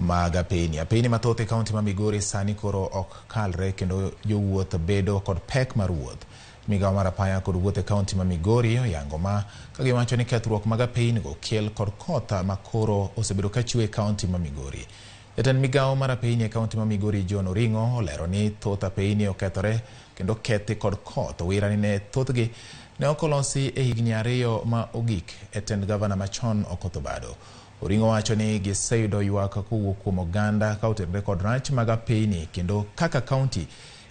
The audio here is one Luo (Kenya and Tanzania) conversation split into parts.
Mag apeyni. Apeyni mathoth e kaunti ma Migori sani koro ok kalre kendo jowuoth bedo kod pek mar wuoth. Migawo mar apaya kod wuoth e kaunti ma Migori oyango ma ka giwacho ni kethruok mag apeyni go kel kod koth ma koro osebedo ka chwe e kaunti ma Migori. Jatend migawo mar apeyni e kaunti ma Migori John Oring'o olero ni thoth apeyni okethore kendo kethi kod koth. Owira ni ne thothgi ne ok olosi e higni 2 ma ogik e tend gavana machon Okoth Obado. Oring'o wacho ni giseyudo ywak kowuok kuom oganda ka otenore kod rach mag apeyni kendo kaka kaunti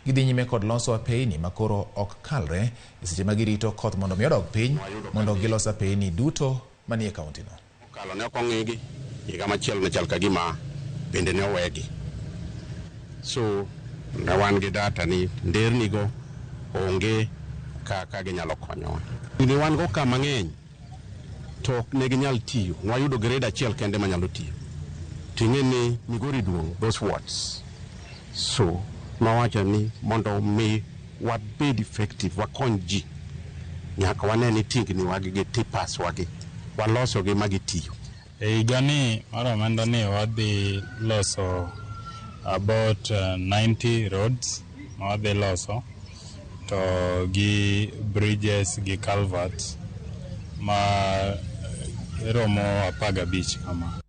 gidhi nyime kod loso apeyni ma koro ok kalre e seche ma girito koth mondo mi odog piny mondo gilos apeyni duto manie kaunti no. Mokalo ne ok ong'igi, higa machielo ne chal ka gima bende ne owegi. So ne wan gi data ni nderni go onge kaka ginyalo konyowa. Ne wan go ka mang'eny to ok ne ginyal tiyo. Wayudo grade achiel kende manyalo tiyo. Ting'e ni Migori duong', those wards. So nowacho ni mondo mi wabed effective, wakony ji, nyaka wane ni tingni wagi gi tippers wagi walosogi ma gitiyo. E higani mar omenda ni wadhi loso about 90 roads ma wadhi loso to gi bridges gi culverts ma romo 15 kama.